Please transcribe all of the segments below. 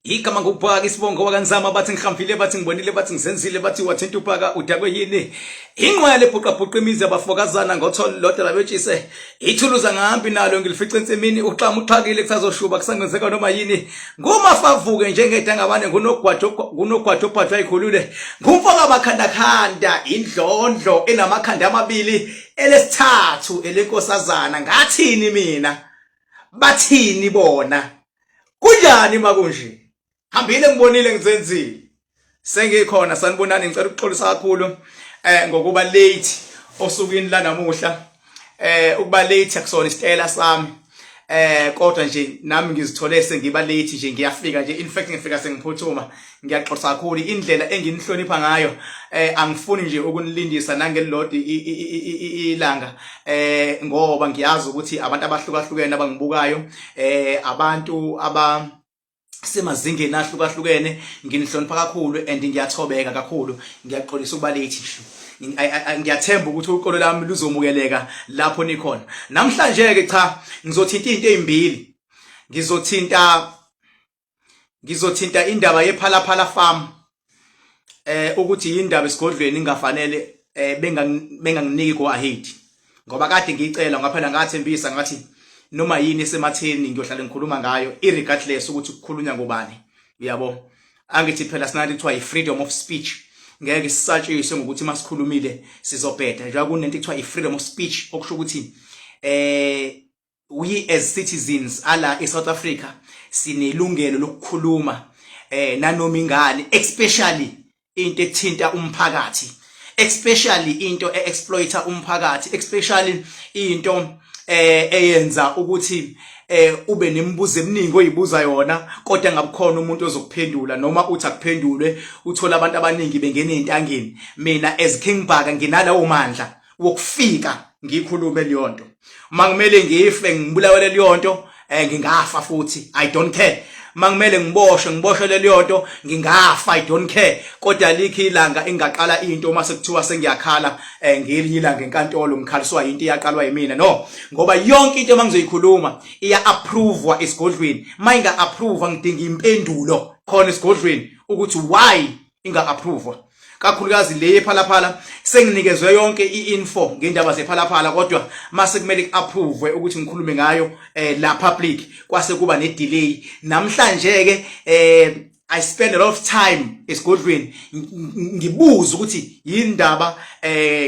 Igama ngubhaka isibongo wakanzama bathi ngihambile bathi ngibonile bathi ngizenzile bathi wathinta ubhaka udakwe yini inqwele ebhuqabhuqa imizi yabafokazana ngotholo lodwa labetshise ithuluza ngahambi nalo ngilifice ensimini uxama uxhakile kusazoshuba kusangenzeka noma yini ngumafavuke njengedangabane ngunogwajo ngunogwajo obhajwa ikhulule ngumfoka makhandakhanda indlondlo enamakhanda amabili elesithathu elenkosazana ngathini mina bathini bona Kunjani makunje? Hambile ngibonile ngizenzile. Sengikhona sanibonani ngicela ukuxolisa kakhulu ngokuba late osukwini la namuhla. Ukuba late akusona isitayela sami. Kodwa nje nami ngizithole sengiba late nje ngiyafika nje in fact ngifika sengiphuthuma ngiyaxolisa kakhulu indlela enginihlonipha ngayo angifuni nje ukunilindisa nangelilodwa ilanga ngoba ngiyazi ukuthi abantu abahlukahlukene abangibukayo abantu aba semazingeni ahlukahlukene nginihlonipha kakhulu and ngiyathobeka kakhulu ngiyaxolisa ukuba late nje ngiyathemba ukuthi uqolo lami luzomukeleka lapho nikhona namhlanje ke cha ngizothinta into ezimbili ngizothinta ngizothinta indaba yephalaphala farm ukuthi yindaba esigodlweni ingafanele benganginiki go ahead ngoba kade ngiyicela ngaphela ngathembisa ngathi noma yini esematheni ngiyohlale ngikhuluma ngayo irregardless ukuthi kukhulunywa ngobani uyabo angithi phela sinanto kuthiwa i-freedom of speech ngeke sisatshiswe ngokuthi masikhulumile sizobheda njengoba kunento kuthiwa i-freedom of speech okusho ukuthi we as citizens ala eSouth Africa sinelungelo lokukhuluma nanoma ingane especially into ethinta umphakathi especially into e-exploiter umphakathi especially into eyenza ukuthi ube nemibuzo eminingi oyibuza yona kodwa ngabukhona umuntu ozokuphendula noma uthi akuphendulwe uthola abantu abaningi bengena ezintangeni mina as King Bhaka nginalawo mandla wokufika ngikhulume leyo nto mangimele ngife ngibulawele leyo nto ngingafa futhi I don't care mangimele ngiboshwe ngiboshelwe leyo nto ngingafa I don't care kodwa likhi ilanga engaqala into uma sekuthiwa sengiyakhala ngelinye ilanga enkantolo ngikhaliswa into iyaqalwa yimina no ngoba yonke into mangizoyikhuluma iya approvewa esigodlweni mayinga approve ngidinga impendulo khona esigodlweni ukuthi why inga approvewa kakhulukazi le yephalaphala senginikezwe yonke i-info ngendaba zephalaphala kodwa mase kumele ku-approve ukuthi ngikhulume ngayo la public kwase kuba ne-delay namhlanje ke I spend a lot of time esigodlweni ngibuza ukuthi yindaba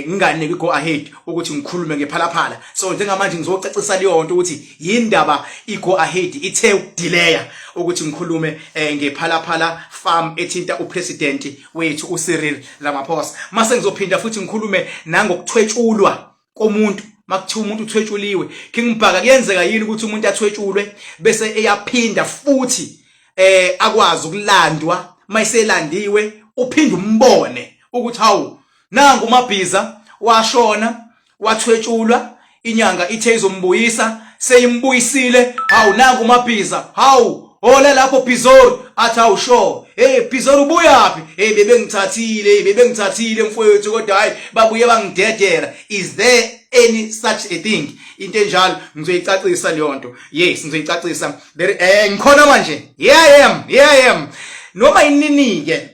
nginganiki go ahead ukuthi ngikhulume ngephalaphala so njengamanje ngizocacisa leyo nto ukuthi yindaba i go ahead ithe ukudelaya ukuthi ngikhulume ngephalaphala farm ethinta upresident wethu uCyril Ramaphosa mase ngizophinda futhi ngikhulume nangokuthwetshulwa komuntu makuthiwa umuntu uthwetshuliwe King Bhaka kuyenzeka yini ukuthi umuntu athwetshulwe bese eyaphinda futhi akwazi ukulandwa mayiselandiwe uphinde umbone ukuthi hawu nangu uMabhiza washona wathwetshulwa inyanga ithe izombuyisa seyimbuyisile hawu nangu uMabhiza hawu hola lapho Bizori athi hawu sure hey Bizori ubuyaphi hey bebengithathile hey bebengithathile mfowethu kodwa hayi babuye bangidedela is there any such a thing into enjalo ngizoyicacisa leyo nto yes ngizoyicacisa there ngikhona manje here I am here I am noma inini ke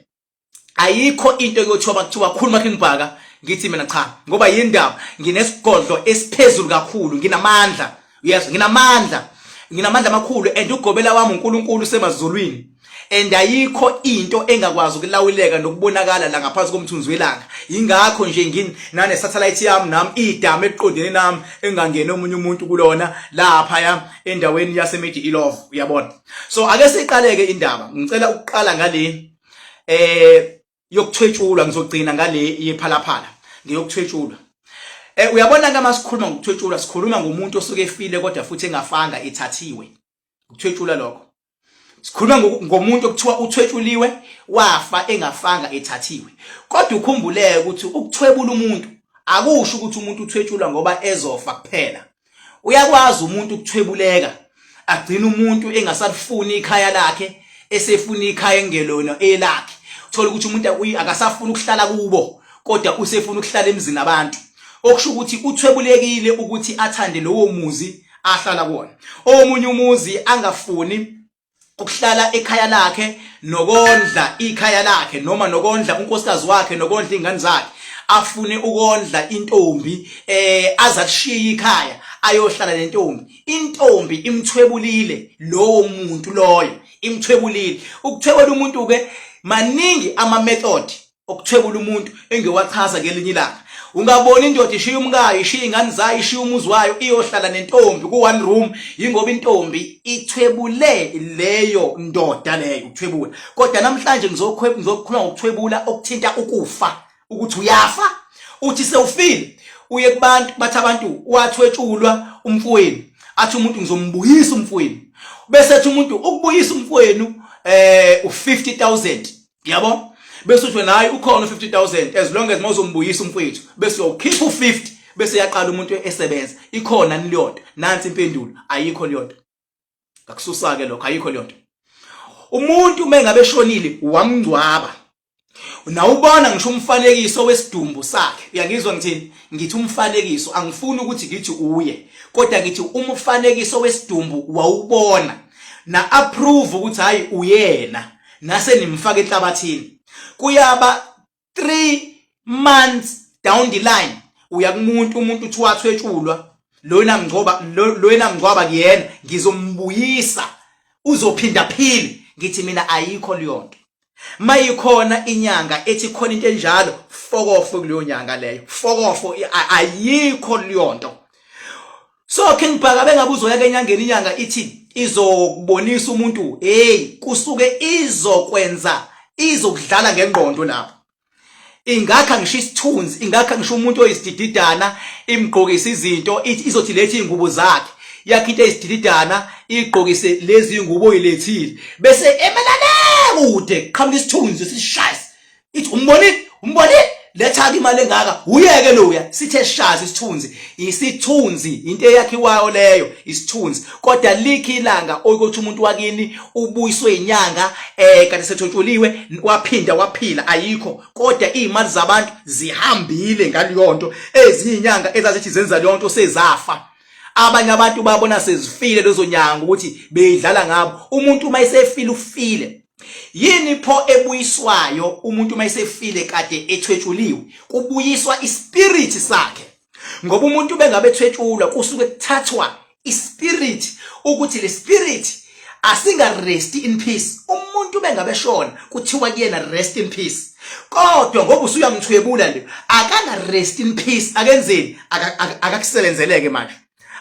ayikho into ekuthiwa bakuthiwa khuluma King Bhaka ngithi mina cha ngoba yindaba nginesigodlo esiphezulu kakhulu nginamandla yes nginamandla nginamandla amakhulu and ugobela wami uNkulunkulu semazulwini and ayikho into engakwazi ukulawuleka nokubonakala la ngaphansi komthunzi welanga ingakho nje ngin nane satellite yami nami idama eqondene nami engangena omunye umuntu kulona lapha ya endaweni yasemidi ilove uyabona so ake siqaleke indaba ngicela ukuqala ngale yokuthwetshulwa ngizogcina ngale yephalaphala ngeyokuthwetshulwa uyabona ke masikhuluma ngokuthwetshulwa sikhuluma ngomuntu osuke efile kodwa futhi engafanga ethathiwe ukuthwetshulwa lokho sikhuluma ngomuntu okuthiwa uthwetshuliwe wafa engafanga ethathiwe kodwa ukhumbuleke ukuthi ukuthwebula umuntu akusho ukuthi umuntu uthwetshulwa ngoba ezofa kuphela uyakwazi umuntu ukuthwebuleka agcina umuntu engasalifuni ikhaya lakhe esefuna ikhaya engelona elakhe uthola ukuthi umuntu akasafuni ukuhlala kubo kodwa usefuna ukuhlala emzini abantu okusho ukuthi uthwebulekile ukuthi athande lowo muzi ahlala kuwona omunye umuzi angafuni Ukuhlala ekhaya lakhe nokondla ikhaya lakhe noma nokondla unkosikazi wakhe nokondla ingane zakhe, afune ukondla intombi, azakushiya ikhaya ayohlala nentombi. Intombi imthwebulile lowo muntu loyo, imthwebulile. Ukuthwebula umuntu ke maningi ama method okuthwebula umuntu engiwachaza ngelinye ilanga. Ungabona indoda ishiya umkayo, ishiya ingane zayo, ishiya umuzi wayo, iyohlala nentombi ku one room, yingoba intombi ithwebule leyo ndoda leyo, ukuthwebula. Kodwa namhlanje ngizokhuluma ngokuthwebula okuthinta ukufa, ukuthi uyafa, uthi sewufile uye kubantu, bathi abantu wathwetshulwa umfowenu, athi umuntu ngizombuyisa umfowenu, bese ethi umuntu ukubuyisa umfowenu u50000, yabo, bese uthi wena hayi ukhona u50000 as long as mawuzombuyisa umfowethu, bese uyokhipha u50, bese yaqala umuntu esebenza. Ikhona leyonto? Nansi impendulo, ayikho leyonto. Ngakususa ke lokho, ayikho leyonto. Umuntu mengabe eshonile wamngcwaba, nawubona ngisho umfanekiso wesidumbu sakhe, uyangizwa ngithini? Ngithi umfanekiso, angifuni ukuthi ngithi uye, kodwa ngithi umfanekiso wesidumbu wawubona na approve ukuthi hayi uyena, nase nimfaka enhlabathini, kuyaba 3 months down the line uya kumuntu, umuntu uthi wathwetshulwa lona, ngcoba lona, ngcwaba kuyena, ngizombuyisa, uzophinda phile. Ngithi mina ayikho leyo nto. Mayikhona inyanga ethi khona into enjalo, fokofo kuleyo nyanga leyo, fokofo, ayikho leyo nto. So King Bhaka, bengabe uzoya enyangeni, inyanga ithi izokubonisa umuntu, hey, kusuke izokwenza, izokudlala ngengqondo lapho. Ingakha ngisho isithunzi, ingakha ngisho umuntu oyisidididana, imgqokisa izinto, ithi izothi lethi ingubo zakhe, yakhe into eyisidididana, igqokise lezi ingubo oyilethile, bese emelane kude qhamuka isithunzi sishayise, ithi umbonile, umbonile, letha-ke imali engaka, uyeke loya. Sithe shazi isithunzi, isithunzi into eyakhiwayo leyo, isithunzi. Kodwa likhi ilanga okuthi umuntu wakini ubuyiswe inyanga kanti sethotshuliwe waphinda waphila? Ayikho. Kodwa izimali zabantu zihambile ngaleyo nto. Ezinye inyanga ezazithi zenza leyo nto sezafa. Abanye abantu babona sezifile lezo nyanga ukuthi beyidlala ngabo. Umuntu uma esefile ufile. Yini pho ebuyiswayo umuntu uma esefile kade ethwetshuliwe? Kubuyiswa ispirit sakhe, ngoba umuntu bengabe ethwetshulwa kusuke kuthathwa ispirit, ukuthi le spirit asinga rest in peace. Umuntu bengabe shona kuthiwa kuyena rest in peace, kodwa ngoba usuyamthwebula le, akanga rest in peace. Akenzeni? Akakusebenzeleke manje,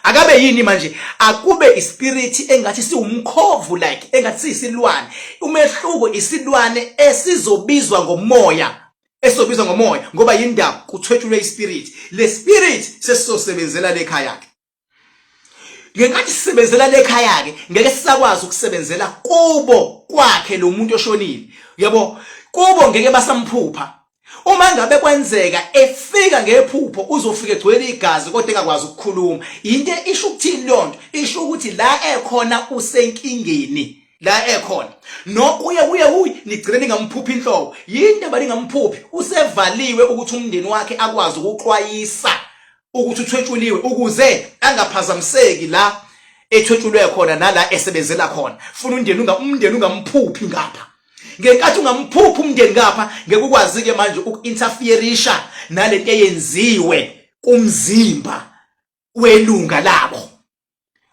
akabe yini manje? Akube ispirit engathi siwumkhovu, like engathi siyisilwane. Umehluko isilwane esizobizwa ngomoya, esizobizwa ngomoya, ngoba yindaba kuthwetshulwe ispirit. Le spirit sesizosebenzela lekhaya yakhe. Ngenkathi sisebenzela lekhaya ke, ngeke sisakwazi ukusebenzela kubo kwakhe lo muntu oshonile, yabo. Kubo ngeke basamphupha. Uma ngabe kwenzeka efika ngephupho, uzofika egcwele igazi kodwa engakwazi ukukhuluma. Into isho ukuthini leyo nto? Isho ukuthi la ekhona usenkingeni la ekhona. No kuye kuye kuye nigcine ningamphuphi inhloko. Yini indaba ningamphuphi? Usevaliwe ukuthi umndeni wakhe akwazi ukuxwayisa ukuthi uthwetshuliwe, ukuze angaphazamiseki la ethwetshulwe khona nala esebenzela khona. Funa umndeni unga umndeni ungamphuphi ngapha. Ngenkathi ungamphuphi umndeni ngapha, ngeke ukwazi ke manje uku-interferisha nalento eyenziwe kumzimba welunga labo,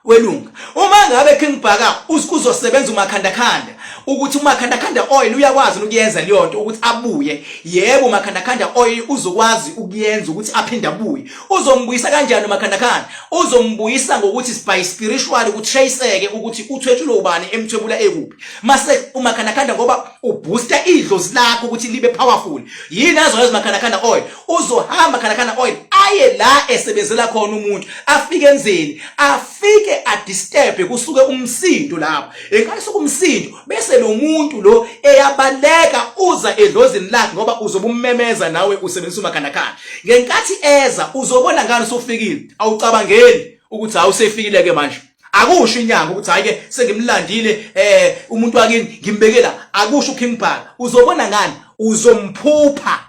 welunga. Uma ngabe King Bhaka uzosebenza umakhandakhanda, ukuthi umakhandakhanda oil uyakwazi ukuyenza leyo nto ukuthi abuye, yebo, umakhandakhanda oil uzokwazi ukuyenza ukuthi aphinde abuye. Uzombuyisa kanjani umakhandakhanda? Uzombuyisa ngokuthi by spiritual kutraceeke ukuthi uthwetshulwe ubani, emthwebula ekuphi. Mase umakhandakhanda, ngoba ubooster idlozi lakho ukuthi libe powerful, yini azoyenza umakhandakhanda oil? Uzohamba khandakhanda oil aye la esebenzela khona umuntu, afike enzeni? Afike adisturb, kusuke umsindo lapho. Enkathi suke umsindo, bese lo muntu lo eyabaleka, uza edlozini lakhe, ngoba uzobe ummemeza nawe usebenzisa umakhandakhanda. Ngenkathi eza, uzobona ngani usufikile? Awucabangeli ukuthi hawu, usefikile ke manje. Akusho inyanga ukuthi hayi ke sengimlandile umuntu wakini, ngimbekela. Akusho uKing Bhaka. Uzobona ngani? Uzomphupha.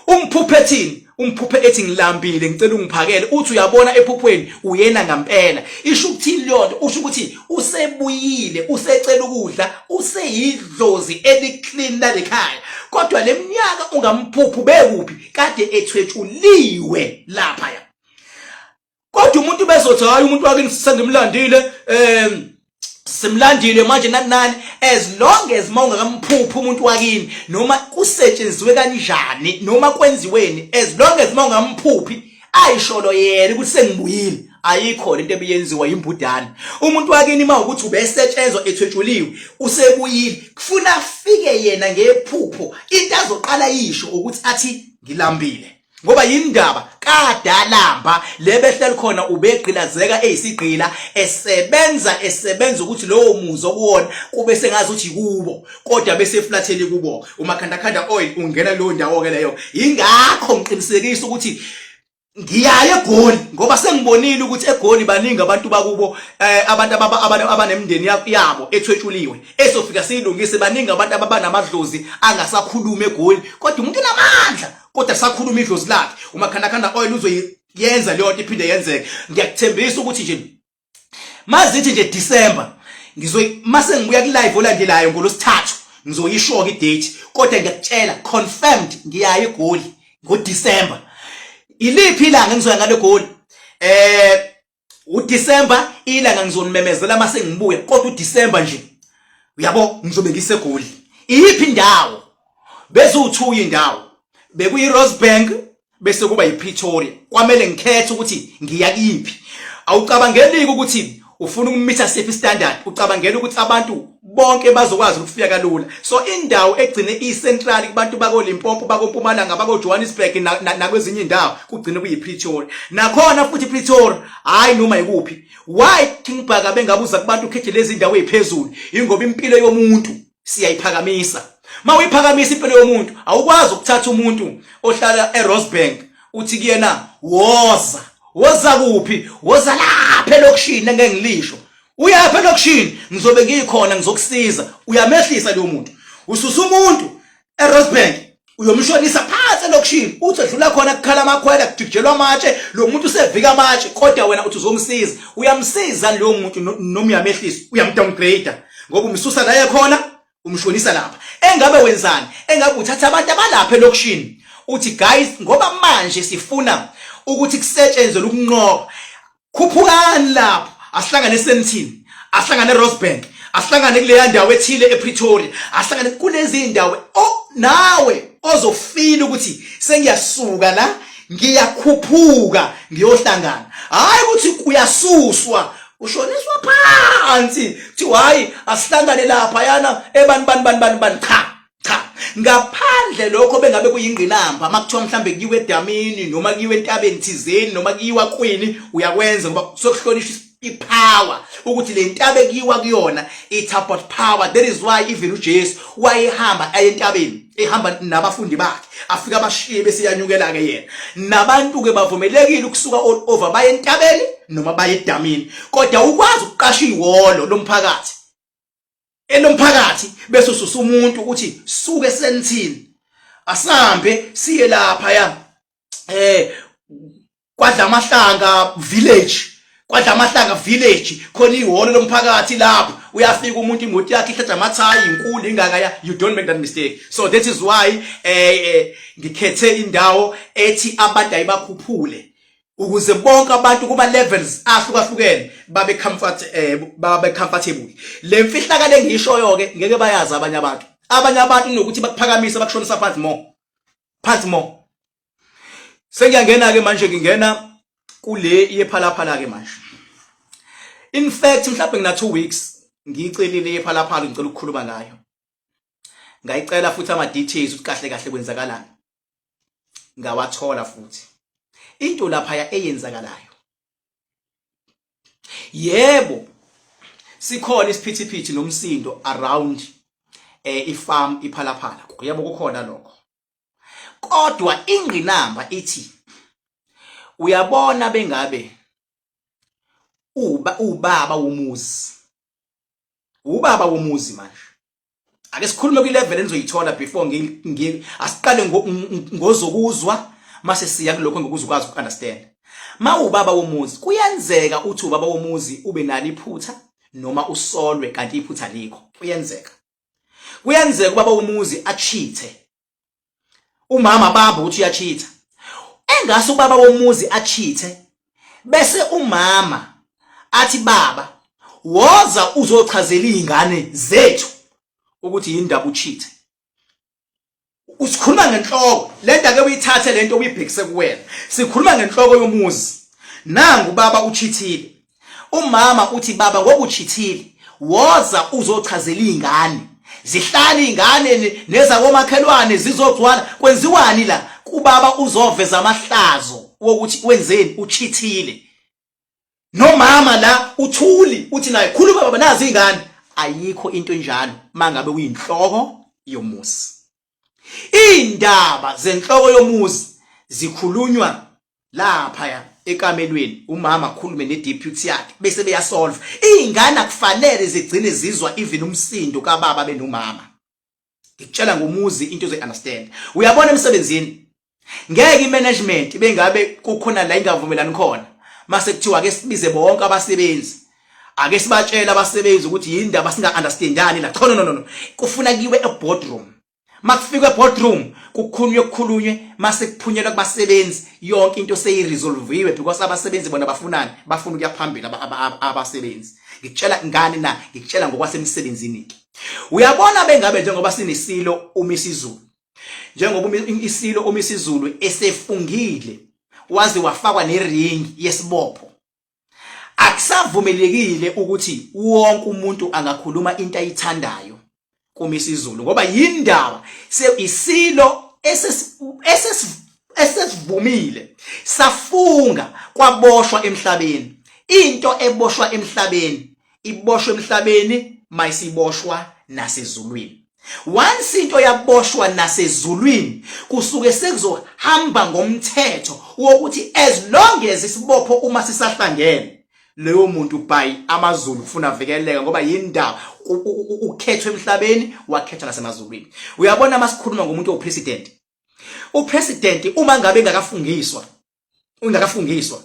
Umphuphe thini? Umphuphe ethi ngilambile, ngicela ungiphakele, uthi uyabona ephuphweni uyena ngampela. Isho ukuthini leyo nto? Usho ukuthi usebuyile, usecela ukudla, useyidlozi eliclean lalekhaya. Kodwa leminyaka ungamphuphu bekuphi? Kade ethwetshuliwe lapha ya. Kodwa umuntu bezothi hayi, umuntu wakini sengimlandile, simlandile manje, nani nani. As long as mawungakamphuphi umuntu wakini, noma kusetshenziwe kanjani noma kwenziweni, as long as mawungamphuphi ayisholo yena ukuthi sengibuyile, ayikho lento ebiyenziwa yimbudane. Umuntu wakini mawukuthi ubesetshenzwa ethwetshuliwe, usebuyile, kufuna afike yena ngephupho. Into azoqala yisho ukuthi athi ngilambile, ngoba yindaba kadalamba lebehleli khona, ubegqilazeka eyisigqila, esebenza ukuthi lowo muzi okuwona kube sengazi ukuthi kubo, kodwa bese eflatheli kubo. Umakhandakhanda oil ungena leyo ndawo ke leyo. Ingakho ngiqinisekisa ukuthi ngiyaye eGoli, ngoba sengibonile ukuthi eGoli baningi abantu bakubo, abantu abanemindeni yabo ethwetshuliwe, esofika siyilungise. Baningi abantu ababanamadlozi angasakhulumi eGoli, kodwa umuntu unamandla kodwa sakhuluma idlozi lakhe. Umakhandakhanda oil uzoyenza leyo nto iphinde yenzeke. Ngiyakuthembisa ukuthi nje mazithi nje December, ngizoy mase ngibuya ku live olandelayo ngolosithathu, ngizoyisho ke idate, kodwa ngiyakutshela confirmed, ngiyaye eGoli ngoDecember. Iliphi ilanga engizoya ngale Goli? uDecember ilanga ngizonimemezela mase ngibuya, kodwa uDecember nje uyabo ngizobe ngiseGoli. Iyiphi indawo? Bezuwu2 indawo, bekuyi Rosebank bese kuba yiPretoria. Kwamele ngikhethe ukuthi ngiya kuyiphi. Awucabangeli ukuthi ufuna ukumitha siphi standard, ucabangela ukuthi abantu bonke bazokwazi ukufika kalula. So indawo egcine i-central kubantu bako Limpopo, bako Mpumalanga, bako Johannesburg nakwezinye indawo, kugcine kuyiPretoria. Nakhona futhi Pretoria hayi noma ikuphi. Why King Bhaka bengabuza kubantu ukhethe lezi indawo eziphezulu? Ingoba impilo yomuntu siyayiphakamisa. Mawuyiphakamisa impilo yomuntu, awukwazi ukuthatha umuntu ohlala eRosebank uthi kuyena woza. Woza kuphi? Woza lapha elokishini engeke ngilisho. Uyapha elokishini, ngizobe ngikhona, ngizokusiza. Uyamehlisa lo muntu. Ususa umuntu eRosebank uyomshonisa phansi elokishini, uthi edlula khona kukhala amakhwela, kujikijelwa amatshe, lo muntu usevika amatshe, kodwa wena uthi uzomsiza. Uyamsiza loyo muntu noma uyamehlisa? Uyamdowngrade, ngoba umsusa la ekhona umshonisa lapha. Engabe wenzani? Engabe uthatha abantu abalapha elokishini, uthi guys, ngoba manje sifuna ukuthi kusetshenzwe ukunqoba, khuphukani lapho, asihlangane eSandton, asihlangane eRosebank, asihlangane kuleya ndawo ethile ePretoria, asihlangane kulezi indawo oh, nawe ozofila ukuthi sengiyasuka la ngiyakhuphuka ngiyohlangana. Hayi ukuthi uyasuswa ushoniswa phansi, kuthiwa hayi asihlangane lapha yana ebani bani bani bani bani. Cha cha, ngaphandle lokho bengabe kuyingqinamba, makuthiwa mhlambe kuyiwe edamini noma kuyiwe entabeni thizeni noma kuyiwa kwini, uyakwenza ngoba sokuhlonishwa ipower, ukuthi le ntaba ekuyiwa kuyona, it's about power. That is why even uJesu wayehamba aye entabeni ehamba nabafundi bakhe, afika abashiye bese yanyukela ke yena. Nabantu ke bavumelekile ukusuka all over baye entabeni noma baye edamini, kodwa ukwazi ukuqasha ihholo lomphakathi elomphakathi bese ususa umuntu uthi suke eSandton asambe siye lapha ya kwadla amahlanga village, kwadla amahlanga village khona ihholo lomphakathi lapho. Uyafika umuntu imoto yakhe ihlatha amathayi, inkulu ingaka ya. You don't make that mistake. So that is why ngikhethe indawo ethi abantu ayibakhuphule, ukuze bonke abantu kuma levels ahlukahlukene babe comfortable. Le mfihlakalo engiyishoyo ke ngeke bayazi abanye abantu. Abanye abantu kunokuthi bakuphakamise bakushonisa phansi more, phansi more. Sengiyangena ke manje, ngingena kule yePhalaphala ke manje. In fact mhlawumbe ngina 2 weeks ngiyicelile yePhalaphala, ngicela ukukhuluma ngayo. Ngayicela futhi ama details ukuthi kahle kahle kwenzakalani, ngawathola futhi. Into lapha eyenzakalayo, yebo sikhona isiphithiphithi nomsindo around ifarm iPhalaphala, yebo kukhona lokho, kodwa ingqinamba ithi uyabona bengabe uba ubaba womuzi, ubaba womuzi manje ake sikhulume kwi level enizoyithola before ngi asiqale ngozokuzwa. Mase siya kulokho ngokuze ukwazi ukunderstand. Mawubaba womuzi, kuyenzeka uthi ubaba womuzi ube nalo iphutha noma usolwe kanti iphutha likho. Kuyenzeka. Kuyenzeka ubaba womuzi achithe. Umama bamba ukuthi uyachitha. Engase ubaba womuzi achithe bese umama athi, "Baba, woza uzochazela izingane zethu ukuthi yindaba uchithe." Usikhuluma ngenhloko lento, ake uyithathe lento uyibhekise kuwena. Sikhuluma ngenhloko yomuzi. Nangu baba uchithile, umama uthi, "Baba, ngoba uchithile, woza uzochazela izingane." Zihlala izingane nezakomakhelwane zizogcwala. Kwenziwani la? Kubaba uzoveza amahlazo wokuthi wenzeni, uchithile. Nomama la uthuli, uthi naye, "Khuluma baba, nazi ingane." Ayikho into enjalo mangabe uyinhloko yomuzi. Indaba zenhloko yomuzi zikhulunywa lapha ya ekamelweni, umama akhulume ne-deputy yakhe bese beyasolve. Iy'ngane akufanele zigcine zizwa even umsindo kababa benomama. Ngikutshela ngomuzi into ozoyi-understand. Uyabona, emsebenzini ngeke i-management bengabe kukhona la ingavumelani khona, mase kuthiwa ake sibize bonke abasebenzi, ake sibatshele abasebenzi ukuthi yindaba singa-understandani la. Cha, no, no, no, kufuna kiwe e-boardroom. Makufika e-boardroom kukhulunywe, kukhulunywe, mase kuphunyelwa kubasebenzi, yonke into seyiresolviwe, because abasebenzi bona bafunani? Bafuna ukuya phambili abasebenzi. Ngikutshela ngani na? Ngikutshela ngokwasemsebenzini ke. Uyabona, bengabe njengoba sinesilo uMisizulu, njengoba isilo uMisizulu esefungile waze wafakwa nering yesibopho, akusavumelekile ukuthi wonke umuntu angakhuluma into ayithandayo kuMisizulu, ngoba yindaba isilo esesivumile, safunga, kwaboshwa emhlabeni. Into eboshwa emhlabeni iboshwa emhlabeni, mayisiboshwa nasezulwini. Once into yaboshwa nasezulwini, kusuke sekuzohamba ngomthetho wokuthi as long as isibopho uma sisahlangene, leyo muntu by amaZulu kufuna avikeleka, ngoba yindaba ukhethwe emhlabeni, wakhethwa nasemazulwini. Uyabona, masikhuluma ngomuntu opresident, upresident uma ngabe engakafungiswa, ungakafungiswa,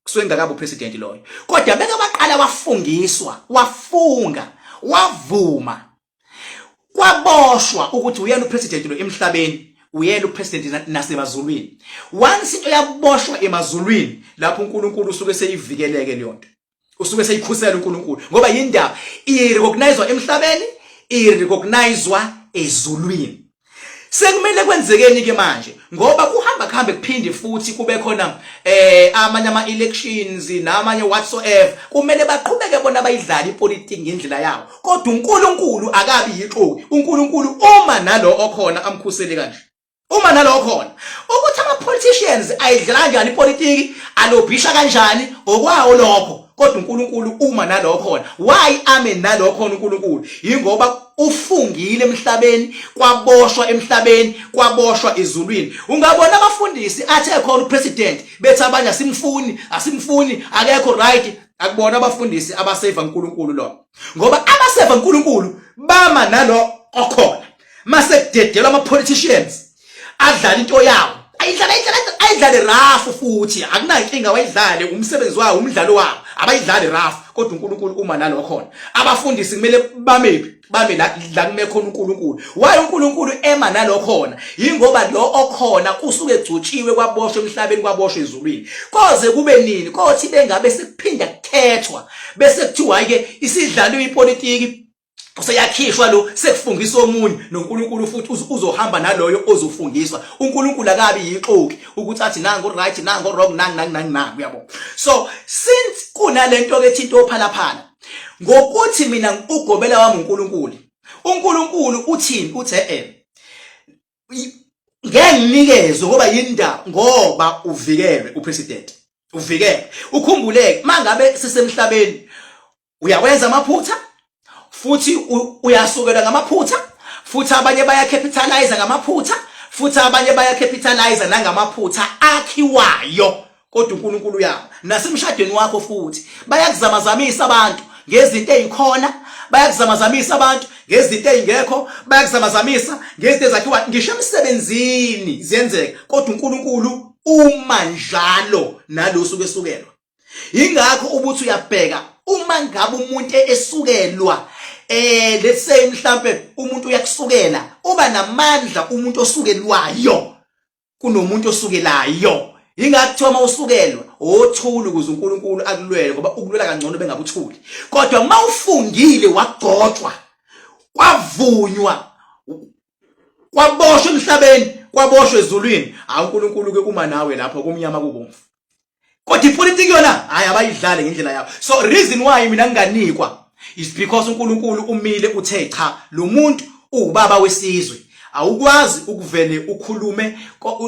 kusuke engakabi upresident loyo, kodwa beke baqala wafungiswa, wafunga, wavuma, kwaboshwa ukuthi uyena upresident lo emhlabeni, uyena upresident nasemazulwini. Once into yaboshwa emazulwini, lapho uNkulunkulu usuke seyivikeleke leyo nto, usuke seyikhusela uNkulunkulu, ngoba yindaba irecognizwa emhlabeni, irecognizwa ezulwini. Sekumele kwenzekeni ke manje? Ngoba kuhamba kuhambe kuphinde futhi kube khona amanye ama elections namanye whatsoever, kumele baqhubeke bona bayidlala ipolitiki ngendlela yawo, kodwa uNkulunkulu akabi yixoki. uNkulunkulu uma nalo okhona amkhusele kanje, uma nalo khona ukuthi ama politicians ayidlala kanjani ipolitiki, alobhisha kanjani, okwawo lokho, kodwa uNkulunkulu uma nalo khona. Why ame nalo khona uNkulunkulu? Ingoba ufungile emhlabeni, kwaboshwa emhlabeni, kwaboshwa ezulwini. Ungabona abafundisi athe khona upresident, bethi abanye, "Asimfuni, asimfuni, akekho right." Akubona abafundisi abaseva uNkulunkulu lo, ngoba abaseva uNkulunkulu bama nalo okhona. Mase kudedelwa ama politicians adlala into yawo, ayidlala, ayidlala, ayidlale rough, futhi akunankinga, wayidlale, umsebenzi wawo, umdlalo wawo, abayidlale rough, kodwa uNkulunkulu uma nalo khona. Abafundisi kumele bamephi? Bame la la kume khona uNkulunkulu. Why uNkulunkulu ema nalo khona? Yingoba lo okhona kusuke egcotshiwe, kwaboshwa emhlabeni, kwaboshwa ezulwini. Koze kube nini? Kothi bengabe sekuphinda kukhethwa, bese kuthiwa ke isidlaliwe ipolitiki, useyakhishwa lo, sekufungiswa omunye, noNkulunkulu futhi uzohamba naloyo ozofungiswa. uNkulunkulu akabi yixoki ukuthi athi nangu right, nangu wrong, nangu nangu nangu nangu, uyabo? So since kunalento ke ethi into ophalaphala ngokuthi mina ugobela wami uNkulunkulu, uNkulunkulu uthini? Uthe ngeke nginikezwe, ngoba yindaba, ngoba uvikelwe upresident, uvikelwe. Ukhumbuleke, mangabe sisemhlabeni uyawenza amaphutha, futhi uyasukela ngamaphutha, futhi abanye bayacapitalize ngamaphutha, futhi abanye bayacapitalize nangamaphutha akhiwayo, kodwa uNkulunkulu uyabo. Nasemshadweni wakho futhi bayakuzamazamisa abantu ngezinto ezikhona, bayakuzamazamisa abantu ngezinto ezingekho, bayakuzamazamisa ngezinto ezakhiwa, ngisho emsebenzini ziyenzeka, kodwa uNkulunkulu Uma njalo nalo suke esukelwa. Ingakho ubuthi uyabheka uma ngabe umuntu esukelwa, let's say mhlambe umuntu uyakusukela, uba namandla umuntu osukelwayo kunomuntu osukelayo. Ingakho kuthiwa uma usukelwa othula ukuze uNkulunkulu akulwele, ngoba ukulwela kangcono bengabuthuli. Kodwa uma ufungile, wagcotshwa, kwavunywa, kwaboshwa emhlabeni, kwaboshwa ezulwini, hayi, uNkulunkulu ke uma nawe lapho kumnyama kubomvu. Kodwa ipolitiki yona, hayi, abayidlale ngendlela yabo. So reason why mina nginganikwa is because uNkulunkulu umile, uthe cha, lo muntu uwubaba wesizwe, awukwazi ukuvele ukhulume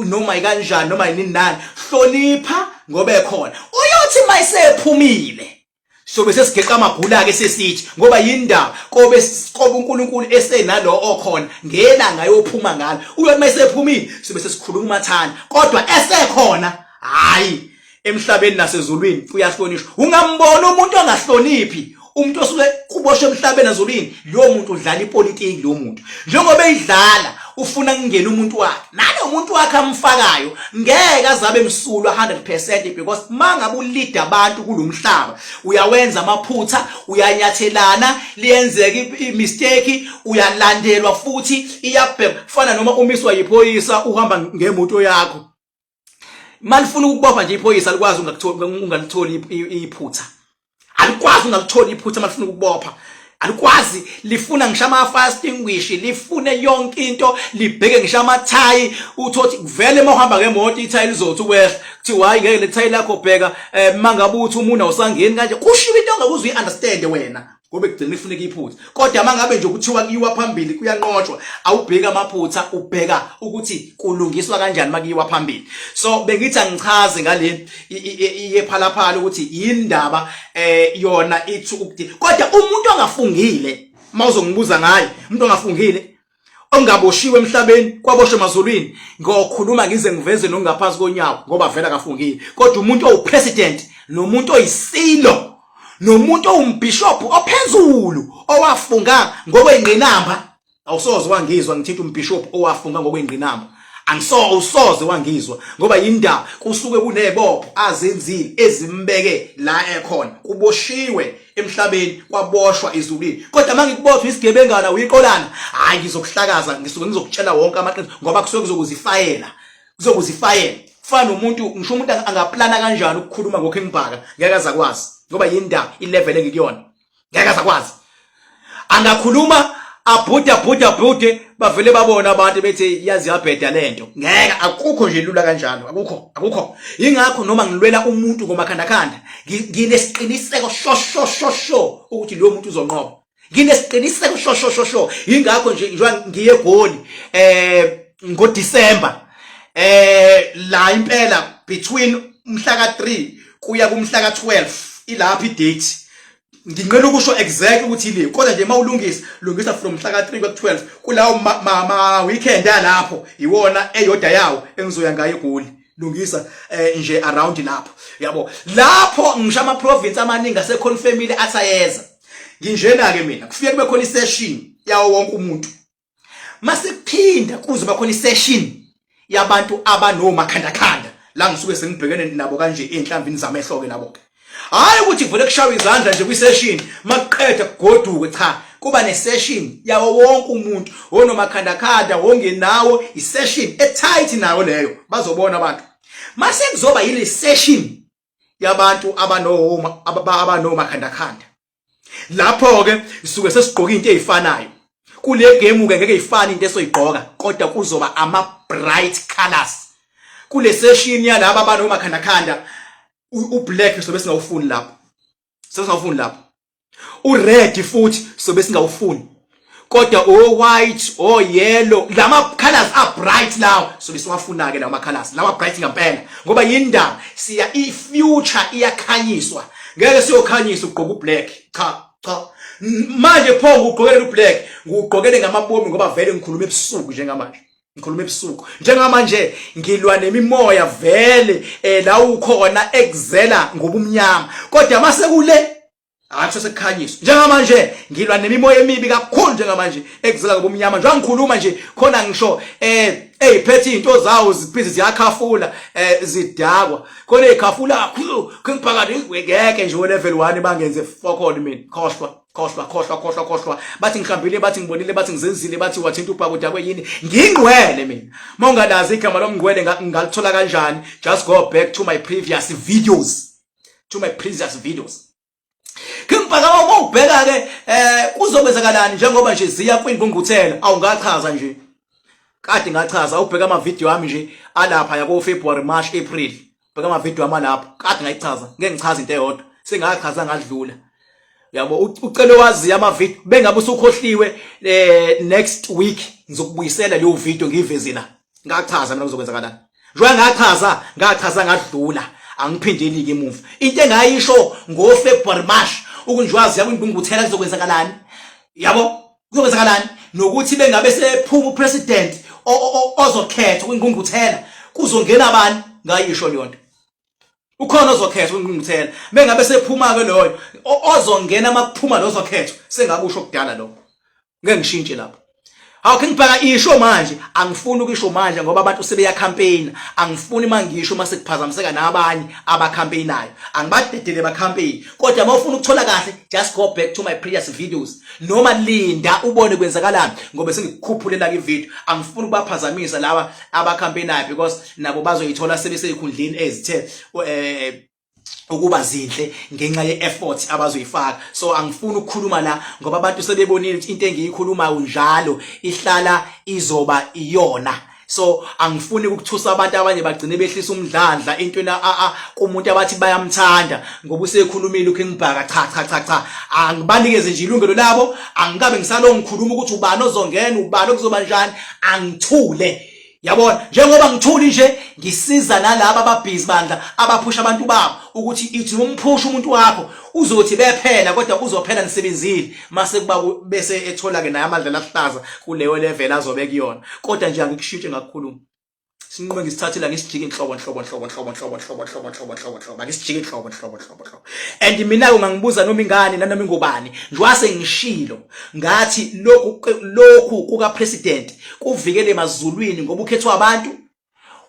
noma ikanjani noma yini nani. Hlonipha ngoba ekhona. Uyothi mayisephumile sobe sesigeqa amagula ke, sesithi ngoba yindaba kobe uNkulunkulu esenalo okhona ngelanga ayophuma ngalo. Uyothi mayisephumile sobe sesikhuluma umathanda, kodwa esekhona, hayi, emhlabeni nasezulwini uyahlonishwa. Ungambona umuntu ongahloniphi umuntu osuke kuboshwe emhlabeni ezulwini, lowo muntu udlala ipolitiki. Lowo muntu njengoba eyidlala ufuna kungena umuntu wakhe, nalo muntu wakhe amfakayo ngeke azabe msulwa 100%, because mangabe ulead abantu kulomhlaba uyawenza amaphutha, uyanyathelana, liyenzeka i-mistake, uyalandelwa futhi iyabheka. Fana noma umiswa yiphoyisa uhamba ngemoto yakho, malifuna ukubopha nje iphoyisa alikwazi ungalitholi iphutha, alikwazi ungalitholi iphutha. Malifuna ukubopha alikwazi, lifuna ngisho ama-fire extinguisher, lifune yonke into, libheke ngisho amathayi. Uthothi vele uma uhamba ngemoto ithayi lizothi ukwehla, kuthiwa hayi, ngeke le thayi lakho, bheka mangabe uthi umuntu awusangeni kanje, kushiwo into ongeke uyi-understand wena ngoba ekugcina ifuneka iphutha. Kodwa mangabe nje kuthiwa kuyiwa phambili, kuyanqotshwa, awubheki amaphutha, ubheka ukuthi kulungiswa kanjani makuyiwa phambili. So bengithi angichaze ngale yePhalaphala ukuthi yindaba yona ithi ukuthi, kodwa umuntu ongafungile, mawuzongibuza ngaye umuntu ongafungile, ongaboshiwe emhlabeni, kwaboshwe emazulwini, ngokhuluma ngize ngiveze nokungaphansi konyawo ngoba vele akafungile. Kodwa umuntu owupresident nomuntu oyisilo nomuntu owumbishop ophezulu owafunga ngokwengqinamba, awusoze wangizwa ngithinta umbishop owafunga ngokwengqinamba. Angiso usoze wangizwa ngoba yindaba kusuke kunebopho azenzile ezimbeke la ekhona. Kuboshiwe emhlabeni, kwaboshwa ezulwini. Kodwa mangikubopha isigebengana, uyiqolana, hayi, ngizokuhlakaza, ngisuke ngizokutshela wonke amaqiniso ngoba kusuke kuzokuzifayela, kuzokuzifayela. Kufana nomuntu, ngisho umuntu angaplana kanjani ukukhuluma ngoKing Bhaka, ngeke azakwazi ngoba yindaba ilevel engikuyona, ngeke azakwazi. Angakhuluma abhude abhude abhude, bavele babona abantu bethi yazi yabheda lento. Ngeke, akukho nje lula kanjalo, akukho, akukho. Ingakho noma ngilwela umuntu ngomakhandakhanda, nginesiqiniseko sho sho sho sho ukuthi lo muntu uzonqoba. Nginesiqiniseko sho sho sho sho. Ingakho nje njengoba ngiye eGoli ngoDecember, la impela between umhla ka3 kuya kumhla ka12, ilapha idate. Nginqena ukusho exactly ukuthi ile, kodwa nje mawulungisa, lungisa from mhla ka3 ku12 kulawo ma weekend alapho, iwona eyodwa yawo engizoya ngayo eGoli. Lungisa nje around lapho, yabo. Lapho ngisho ama province amaningi aseconfirmile athi ayeza. Nginjena ke mina, kufike kube khona isession yawo wonke umuntu, mase kuphinda kuzoba khona isession yabantu abanomakhandakhanda la ngisuke sengibhekene nabo kanje enhlamvini zamehlo ke labo ke. Hayi ukuthi kuvele kushawe izandla nje kwisession, makuqeda kugoduke. Cha, kuba nesession yawo wonke umuntu, onomakhandakhanda, wongenawo, isession etight nayo leyo, bazobona abantu. Mase kuzoba yile session yabantu abanoma abanomakhandakhanda, lapho ke sisuke sesigqoka into ezifanayo kule game ke. Ngeke ifane into esoyigqoka, kodwa kuzoba ama bright colors kule session yalaba abanomakhandakhanda. U-black sobe singawufuni lapho, sesingawufuni lapho. U-red futhi sobe singawufuni, kodwa o white, o yellow, lama colors are bright lawo sobe siwafuna ke, lawa colors lawa bright ngempela, ngoba yindaba siya i future iyakhanyiswa. Ngeke siyokhanyisa ugqoka ublack, cha cha. Manje pho ngugqokele ublack, ngugqokele ngamabomi ngoba vele ngikhuluma ebusuku njengamanje, ngikhuluma ebusuku njengamanje, ngilwa nemimoya vele la ukhona ekuzela ngobumnyama. Kodwa mase kule, hayi, Akuse sekukhanyiswa njengamanje, ngilwa nemimoya emibi kakhulu njengamanje ekuzela ngobumnyama. Njengoba ngikhuluma nje khona ngisho eyiphethe izinto zawo ziphizi ziyakhafula, zidakwa khona ezikhafula kakhulu ngiphakathi ngeke nje level 1 bangenze fokol mina. Khohlwa, khohlwa, khohlwa, khohlwa, khohlwa. Bathi ngihambile, bathi ngibonile, bathi ngizenzile, bathi wathinta ubhaka udakwe yini. Ngingcwele mina. Uma ungalazi igama lomngcwele ngalithola kanjani, just go back to my previous videos, to my previous videos. King Bhaka, uma ubheka ke kuzokwenzakalani njengoba nje ziya kwingqungquthela? Awungachaza nje, kade ngachaza. Ubheka ama video ami nje alapha yako February, March, April, bheka ama video ami alapho, kade ngayichaza. Ngeke ngichaze into eyodwa, sengachaza ngadlula, yabo. Ucela wazi ama video, bengabe usukhohliwe, next week ngizokubuyisela leyo video ngiyiveze la. Ngachaza mina kuzokwenzakalani njengoba ngachaza, ngachaza ngadlula, angiphindeli ke emuva. Into engayisho ngo February, March ukunjwazi yabo ingqungquthela kuzokwenzakalani, yabo, kuzokwenzakalani, nokuthi bengabe sephuma upresident ozokhethwa kwingqungquthela kuzongena abani, ngayisho leyo nto. Ukhona ozokhethwa kwingqungquthela, bengabe sephuma ke loyo ozongena makuphuma lo ozokhethwa, sengakusho kudala lokho, ngeke ngishintshe lapho. Hawu King Bhaka, isho manje. Angifuni ukusho manje ngoba abantu sebeya campaign. Angifuni mangisho mase kuphazamiseka nabanye abacampaignayo. Angibadedele ba campaign. Kodwa uma ufuna ukuthola kahle, just go back to my previous videos. Noma linda ubone kwenzakalani ngoba sengikukhuphulela ke video. Angifuni ukubaphazamisa laba abacampaignayo because nabo bazoyithola sebeseyikhundleni ezithe ukuba zinhle ngenxa ye-effort abazoyifaka. So angifuni ukukhuluma la ngoba abantu sebebonile ukuthi into engiyikhulumayo njalo ihlala izoba iyona. So angifuni ukuthusa abantu, abanye bagcine behlisa umdlandla intweni kumuntu abathi bayamthanda ngoba usekhulumile uKing Bhaka. Cha, cha, cha, cha, angibanikeze nje ilungelo labo. Angikabe ngisalo ngikhuluma ukuthi ubani ozongena, ubani okuzoba njani, angithule, yabona. Njengoba ngithuli nje, ngisiza nalaba ababhizi bandla abaphusha abantu babo ukuthi ithi umphusha umuntu wakho uzothi bephela, kodwa uzophela nisebenzile mase kuba bese ethola ke naye amandla lahlaza kuleyo level azobe kuyona. Kodwa nje angikushintshe ngakukhuluma, sinqume ngisithathela ngisijike inhlobo nhlobo nhlobo nhlobo nhlobo nhlobo nhlobo nhlobo nhlobo nhlobo, angisijike inhlobo nhlobo nhlobo nhlobo. And mina ungangibuza noma ingane nanoma ingobani, njengoba ngishilo ngathi lokhu kuka president kuvikele emazulwini ngoba ukhethwa abantu,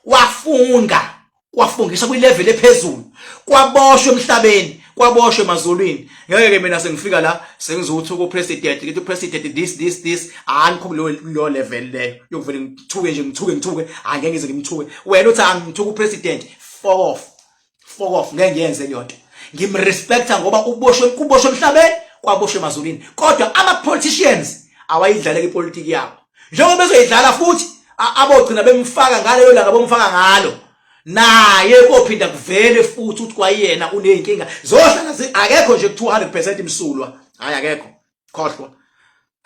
wafunga, kwafungisa kwilevel ephezulu, kwaboshwa emhlabeni, kwaboshwa emazulwini. Ngeke ke mina sengifika la sengizothi ku president, ngithi president this, this, this, angikho kulo level leyo yokuvele ngithuke nje, ngithuke, ngithuke. Angeke ngize ngimthuke. Wena uthi angithuke upresident, fuck off, fuck off, ngeke ngiyenze leyo nto. Ngimrespecta ngoba uboshwe, kuboshwe emhlabeni, kwaboshwe emazulwini. Kodwa ama politicians awayidlale ipolitiki yabo njengoba bezoyidlala futhi abogcina bemfaka ngaleyo langa bomfaka ngalo naye kophinda kuvele futhi ukuthi kwayena uneyinkinga zohlala. Akekho nje ku 200% imsulwa, hayi akekho, khohlwa,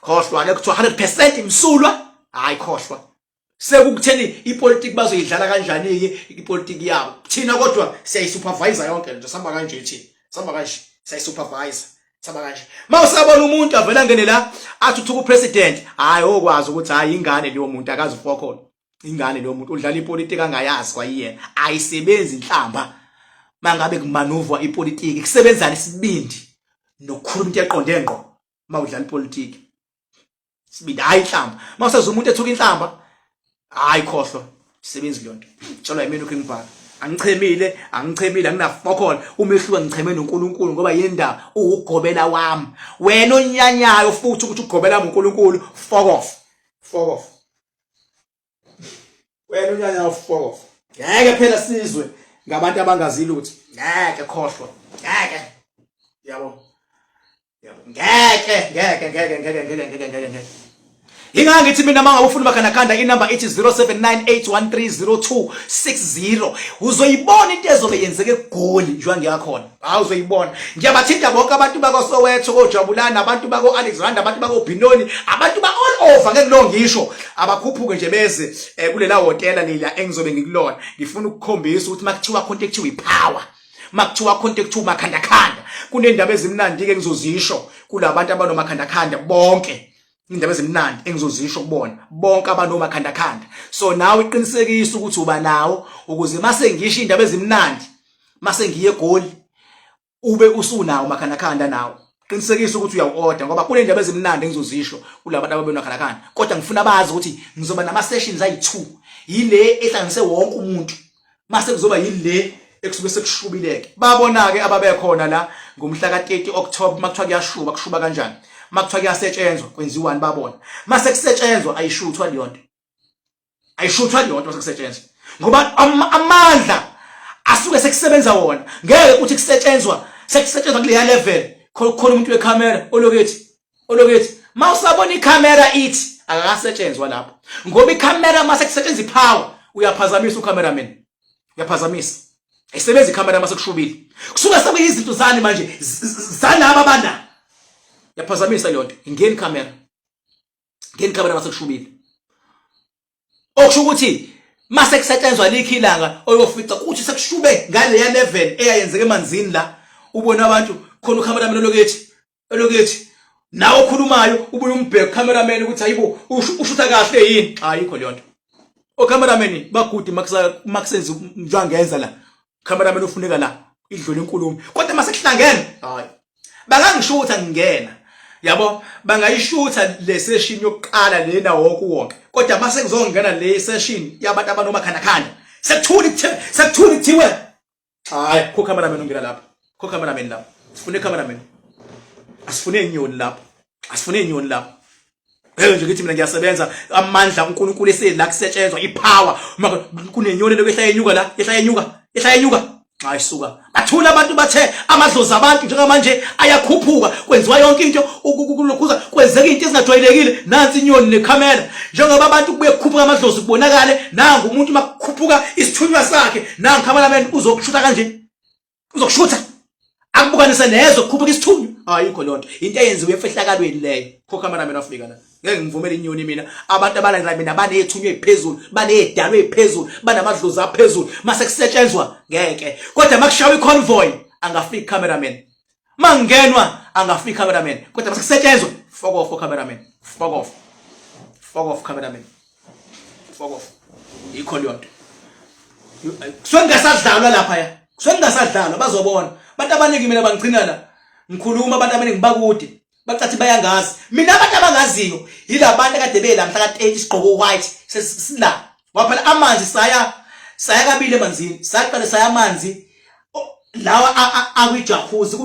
khohlwa, akekho 200% imsulwa, hayi khohlwa. Sekukutheni ipolitiki bazoyidlala kanjani ke ipolitiki yabo, thina kodwa siyayisupervise yonke nje. Sihamba kanje thina, sihamba kanje, siyayisupervise, sihamba kanje. Mawusabona umuntu avela ngene la athi uthuka upresident, hayi okwazi ukuthi hayi ingane leyo muntu, akazi ufokhona, ingane leyo muntu, udlala ipolitiki angayazi kwayiyena. Ayisebenzi inhlamba mangabe kumanuvwa ipolitiki, kusebenzana isibindi nokukhuluma into eqonde ngqo mawudlala ipolitiki. Sibindi, hayi inhlamba. Mawusezwa umuntu ethuka inhlamba, hayi khohlwa, sebenzi leyo nto. Tshelwa yimina uKing Bhaka. Angichemile, angichemile, anginafokol. Umehluko ngicheme noNkulunkulu ngoba yindaba uwugobela wami. Wena onyanyayo futhi ukuthi ugobela wami uNkulunkulu, fuck off, fuck off. Wena unyanyayo, fuck off. Ngeke phela sizwe ngabantu abangazi lutho, ngeke, khohlwa, ngeke, yabo, yabo, ngeke, ngeke, ngeke, ngeke, ngeke, ngeke, ngeke, ngeke. Ingaka ngithi mina uma ufuna umakhandakhanda, inamba ithi 0798130260. Uzoyibona into ezobe yenzeke eGoli njengoba ngiyakhona. Hawu, uzoyibona. Ngiyabathinta bonke abantu bako Soweto, koJabulani, abantu bako Alexander, abantu bako Binoni, abantu ba all over, ngeke lo ngisho abakhuphuke nje beze kulela hotela lela engizobe ngikulona. Ngifuna ukukhombisa ukuthi makuthiwa khonto ekuthiwa ipower, makuthiwa khonto ekuthiwa umakhandakhanda, kunendaba ezimnandi ke ngizozisho kulabantu abanomakhandakhanda bonke, indaba ezimnandi engizozisho kubona bonke abanomakhandakhanda. So nawe iqinisekisa ukuthi uba nawo ukuze mase ngisho indaba ezimnandi mase ngiye eGoli ube usunawo makhandakhanda nawo. Qinisekisa ukuthi uyawu-order ngoba kunendaba ezimnandi engizozisho kulabantu ababenokhalakhala, kodwa ngifuna bazi ukuthi ngizoba nama-sessions ayi-2, yile ehlanganise wonke umuntu, mase kuzoba yile ekusuke sekushubileke. Babona-ke ababekhona la ngomhla ka-30 October, uma kuthiwa kuyashuba kushuba kanjani, uma kuthiwa kuyasetshenzwa kwenziwani, babona mase kusetshenzwa ayishuthwa leyo nto, ayishuthwa leyo nto sekusetshenzwa, ngoba amandla asuke sekusebenza wona. Ngeke ukuthi kusetshenzwa, sekusetshenzwa kuleya level khona umuntu wekhamera olokethi olokethi mawusabona ikhamera ithi akakasetshenzwa lapho, ngoba ikhamera mase kusetshenzwa ipower uyaphazamisa ucameraman, uyaphazamisa, ayisebenzi ikhamera mase kushubile, kusuke sekuyizinto zani manje zalaba bana, yaphazamisa leyo nto, ingeni ikhamera, ngeni ikhamera mase kushubile. Okusho ukuthi mase kusetshenzwa likho ilanga oyofica kuthi sekushube ngaleya level eyayenzeka emanzini la, ubona abantu khona ucameraman olokethi olokethi nawe okhulumayo ubuye umbheke ucameraman ukuthi hayibo ushutha kahle yini. Ayikho leyo nto, ocameraman bagudi makusenza njengenza la, cameraman ufuneka la idlule inkulumo, kodwa mase kuhlangene hayi bangangishutha ngingena, yabo, bangayishutha le session yokuqala lena wonke wonke, kodwa mase kuzongena le session yabantu abanomakhanakhanda sekuthula, sekuthula kuthiwe hayi kho cameraman ongena lapho, kho cameraman lapho, sifune cameraman, asifune inyoni lapho, asifune inyoni lapho. Ngeke nje ngithi mina ngiyasebenza amandla uNkulunkulu esela kusetshenzwa ipower, uma kunenyoni lokwehla yenyuka la, yehla yenyuka, yehla yenyuka, hayi suka bathula abantu, bathe amadlozi abantu njengamanje ayakhuphuka, kwenziwa yonke into ukulokhuza, kwenzeka into ezingajwayelekile. Nansi inyoni nekhamera, njengoba abantu kubuye kukhuphuka amadlozi kubonakale nangu umuntu makukhuphuka isithunywa sakhe, nangu cameraman uzokushutha kanje, uzokushutha akubukanise nezwe kukhuphuka isithunywa. Ayikho leyo nto, into eyenziwe emfihlakalweni leyo. Kho cameraman afika la, ngeke ngivumele inyoni mina. Abantu abalandela mina baney'thunywa ey'phezulu, baney'dalo ey'phezulu, banamadlozi aphezulu, mase kusetshenzwa ngeke, kodwa makushawa i-convoy angafiki cameraman, mangingenwa angafiki cameraman, kodwa mase kusetshenzwa fuck off cameraman, fuck off, fuck off cameraman, fuck off. Yikho leyo nto, kusuke kungasadlalwa lapha ya, kusuke kungasadlalwa, bazobona abantu abaningi. Mina bangigcina la ngikhuluma, abantu abaningi bakude bacathi bayangazi mina. Abantu abangaziyo yilabantu akade bela mhla ka-30, isigqoko white sesila, ngoba phela amanzi saya kabili emanzini, saqale saya amanzi lawa akwijakhuzi,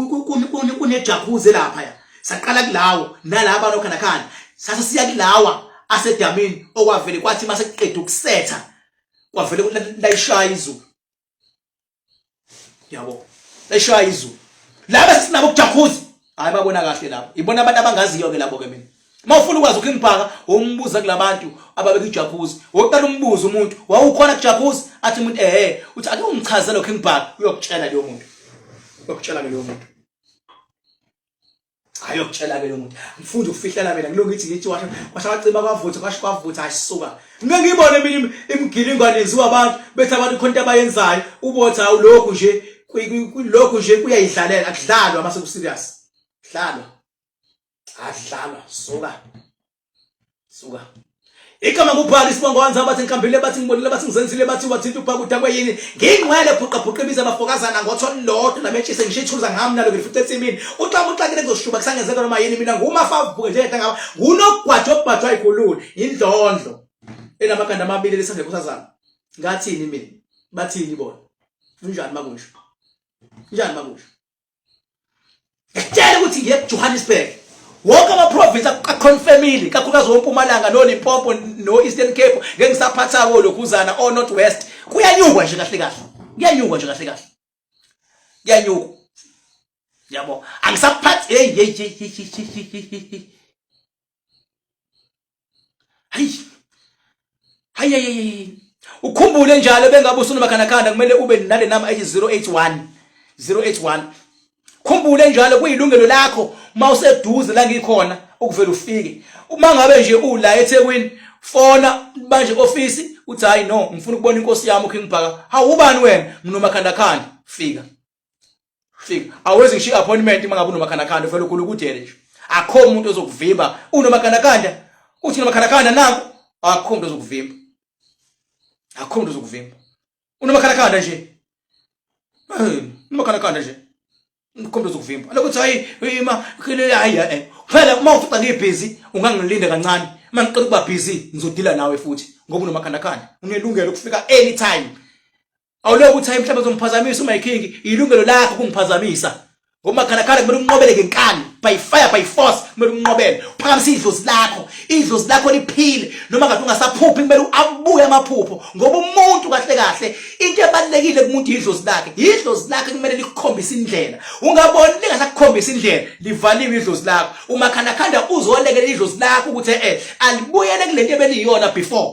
kunejakhuzi lapha ya, saqala kulawo nalaba nokhanakhana, sase siya kulawa asedamini, okwavele kwathi mase kuqeda ukusetha kwavele layishaya izulu, yabo, layishaya izulu. Laba sesinabo kujakhuzi, hayi babona kahle labo, ibona abantu abangaziyo ke labo ke. Mina uma ufuna ukwazi uKing Bhaka umbuza kulabantu ababeka ijacuzzi, wokuqala umbuzo umuntu wawukhona kujacuzzi, athi umuntu ehe, uthi ake ungichazele uKing Bhaka, uyokutshela leyo muntu, uyokutshela leyo muntu, hayi uyokutshela ke lo muntu. Ngifunda ukufihlela mina, ngilokhu ngithi washa washa kwacima kwavutha kwasho kwavutha, hayi suka. Ngike ngibone mina imigilingwane yenziwa abantu, bethi abantu khona into abayenzayo, ubothi hawu lokhu nje lokhu nje kuyayidlalela, akudlalwa mase ku-serious, dlalwa akudlalwa, suka suka. Igama ngubhali isibongo wanza, bathi ngihambile, bathi ngibonile, bathi ngizenzile, bathi wathinta ubhaka udakwe yini, ngingcwele bhuqa bhuqa ibiza abafokazana ngotho lodwa lametshise ngisho ithuza ngami nalo ngilifice ensimini, uxaba uxakile kuzoshuba kusangenzeka noma yini. Mina ngumafa avuke nje ngaba ngunogwajo obhajwa ikhulule indlondlo enamakhanda amabili lesandla nkosazana. Ngathini mina, bathini bona, kunjani makusho, kunjani makusho? Ngikutshela ukuthi ngiye eJohannesburg, wonke ama-province aconfirmile, kakhulukazi woMpumalanga noLimpopo no-Eastern Cape, ngeke ngisaphatha-ko lokhuzana o-North West. Kuyanyukwa nje kahle kahle, kuyanyukwa nje kahle kahle, kuyanyukwa, yabo, angisaphathi. Hey hey hey hey hey hey, hayi hayi hayi, ukhumbule njalo bengabe usunomakhanakhanda kumele ube nale number ethi 081 081. Khumbule njalo kuyilungelo lakho uma useduze la ngikhona ukuvela ufike. Uma ngabe nje ula eThekwini, fona manje office uthi hayi no, ngifuna ukubona inkosi yami uKing Bhaka. Hawu, ubani wena? Nginomakhandakhanda. Fika fika, awenzi ngisho i-appointment uma ngabe unomakhandakhanda, uvela ukhulukudele nje, akho umuntu ozokuvimba. Unomakhandakhanda, uthi unomakhandakhanda nanku, akho umuntu ozokuvimba, akho umuntu ozokuvimba. Unomakhandakhanda nje, unomakhandakhanda nje. Umkhombe uzokuvimba. Lokho uthi hayi ima khile hayi eh. Phela uma ufica ngibhizi ungangilinda kancane. Uma ngiqeda ukuba busy ngizodila nawe futhi ngoba unomakhandakhanda. Unelungelo lokufika anytime. Awulokhu uthi hayi mhlawumbe uzongiphazamisa uma king, ilungelo lakho ukungiphazamisa. Ngoba makhandakhanda kumele unqobele ngenkani by fire by force kumele unqobele. Phakamise idlozi lakho, idlozi lakho liphile noma ngathi ungasaphuphi kumele abuye amaphupho ngoba umuntu kahle kahle into ebalekile kumuntu idlozi lakhe. Idlozi lakhe kumele likukhombise indlela. Ungaboni lingasakukhombisa indlela, livaliwe idlozi lakho. Umakhandakhanda uzolekelela idlozi lakho ukuthi eh alibuyele kulento ebeliyona before.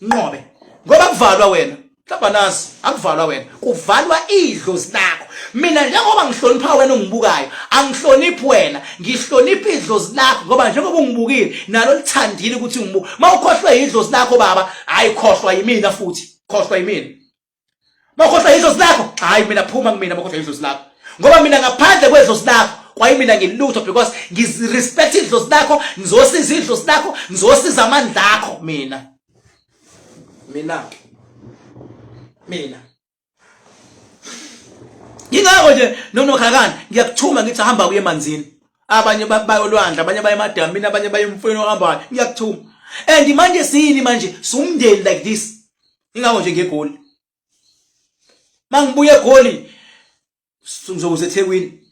Nqobe. Ngoba kuvalwa wena. Mhlawumbe nazi akuvalwa wena kuvalwa idlozi lakho mina njengoba ngihlonipha wena ongibukayo angihloniphi wena ngihlonipha idlozi lakho ngoba njengoba ungibukile nalo lithandile ukuthi ungibuke mawukhohlwe idlozi lakho baba hayi khohlwa yimina futhi khohlwa yimina mawukhohlwa idlozi lakho hayi mina phuma kumina mawukhohlwa idlozi lakho ngoba mina ngaphandle kwedlozi lakho kwayimina ngilutho because ngirespect idlozi lakho ngizosiza idlozi lakho ngizosiza amandla akho mina mina mina Yingakho nje nonokhakana ngiyakuthuma ngithi hamba kuye emanzini abanye bayolwandle abanye baye emadamini abanye baye emfuleni ohambayo ngiyakuthuma and manje siyini manje sumndeni like this ingakho nje ngegoli mangibuye egoli ngizokuza eThekwini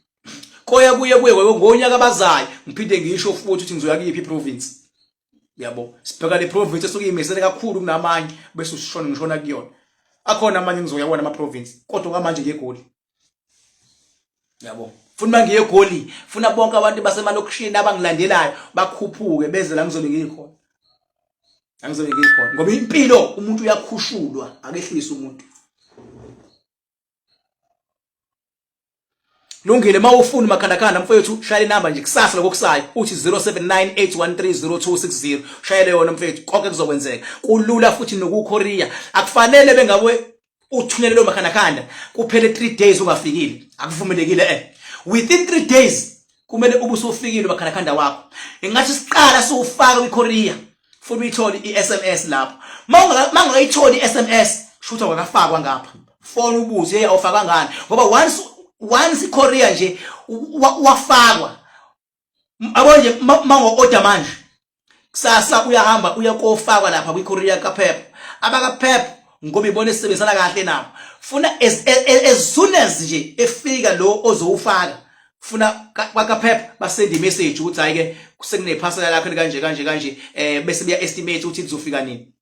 koya kuye kuye ngonyaka abazayo ngiphinde ngisho futhi ukuthi ngizoya kuyiphi iprovince yabo sibheka le province esuke imisele kakhulu kunamanye bese usishona ngishona kuyona akhona amanye ngizoya kuwona ama province kodwa kwamanje ngegoli yabo funa mangiye egoli funa bonke abantu basemalokishini abangilandelayo bakhuphuke beze la ngizobe ngikhona angizobe ngikhona ngoba impilo umuntu uyakhushulwa akehlisi umuntu Lungile uma ufuna makhandakhanda mfethu shayela inamba nje kusasa lokho kusayo uthi 0798130260 shayele yona mfethu konke kuzokwenzeka kulula futhi nokukhoriya akufanele bengabe uthunyelelwe makhandakhanda kuphele 3 days ungafikile akuvumelekile eh within 3 days kumele ube usufikile makhandakhanda wakho ingathi siqala siwufaka kwikhoriya futhi uyithole i-SMS lapho mangakayitholi i-SMS shuthi awakafakwa ngapha fona ubuze hey awufakwa ngani ngoba once once iCorea nje wafakwa abo nje mango order manje kusasa uyahamba uya kofakwa lapha kwiCorea kaPep abakaPep ngoba ibona esebenzisana kahle nabo funa as, as, as soon as nje efika lo ozowufaka funa kwakaPep basend imessage ukuthi hayi ke sekunephasela lakho kanje kanje kanje eh bese biya estimate ukuthi lizofika nini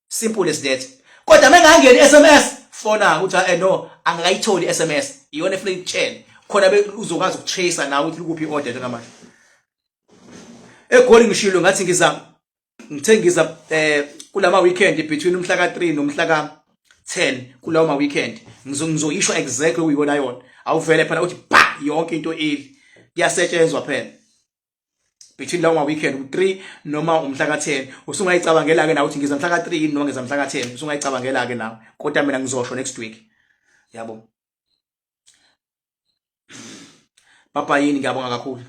simple as that kodwa mengangeni SMS fona ukuthi eh no angakayitholi SMS iyona efuna ikutshele khona uzokwazi ukutracer nawe ukuthi likuphi iorder njengamanje egoli ngishilo ngathi ngiza ngithe ngiza eh kulama weekend between umhla ka3 nomhla ka10 kulawo ma weekend ngizoyisho exactly okuyiyona yona awuvele phela uthi ba yonke into ili kuyasetshenzwa phela between lawo ma weekend u3 noma umhla ka10 usungayicabangela ke nawe uthi ngiza mhla ka3 noma ngiza mhla ka10 usungayicabangela ke nawe kodwa mina ngizosho next week yabo baba yini ngiyabonga kakhulu.